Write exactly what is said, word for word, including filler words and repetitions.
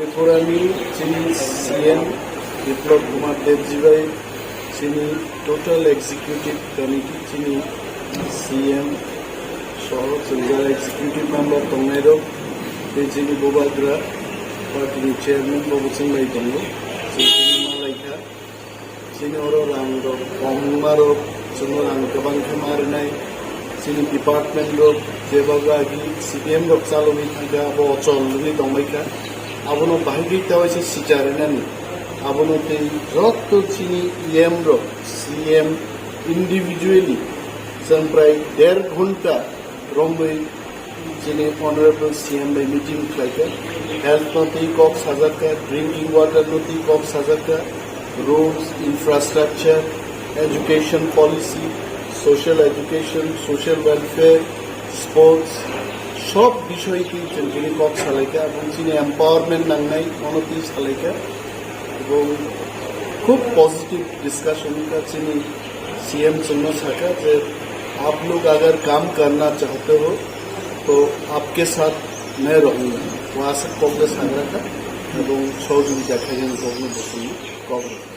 Tripurani chini C M Biplab Kumar Debji bai chini total executive committee, chini C M soho chwng jara executive member tongnai rok, tei chini bubagra party ni chairman bo bwswng bai tongo, chini malaikha. Chini oro rang rok kongma rok, chwngno rang kwbang khe ma rwnai. Chini department rok jeba agi C P M rok chalogwi thangkha, abo ochol wngwi tongbaikha. Abono bahai khe ta waisa sicha rwnani. Abono tei joto chini E M rok, C M individually chwng prai der ghonta romwi chini honorable C M bai meeting khlaikha. Health no twi kok sajakha, drinking water no twi kok sajakha, roads, infrastructure, education policy, social education, social welfare, sports, sob bisoi twi chwng tini kok salaikha. Aboni chini empowerment nangnai, mono twi salaikha. Ebong khub positive discussion wngkha chini C M chwngno sakha je, "Aap log agar kaam karna chahte ho, to aapke saath main rahunga." O aswk kokno sakha, ebong sohojogita khainani kokno bo chwngno kok rwkha.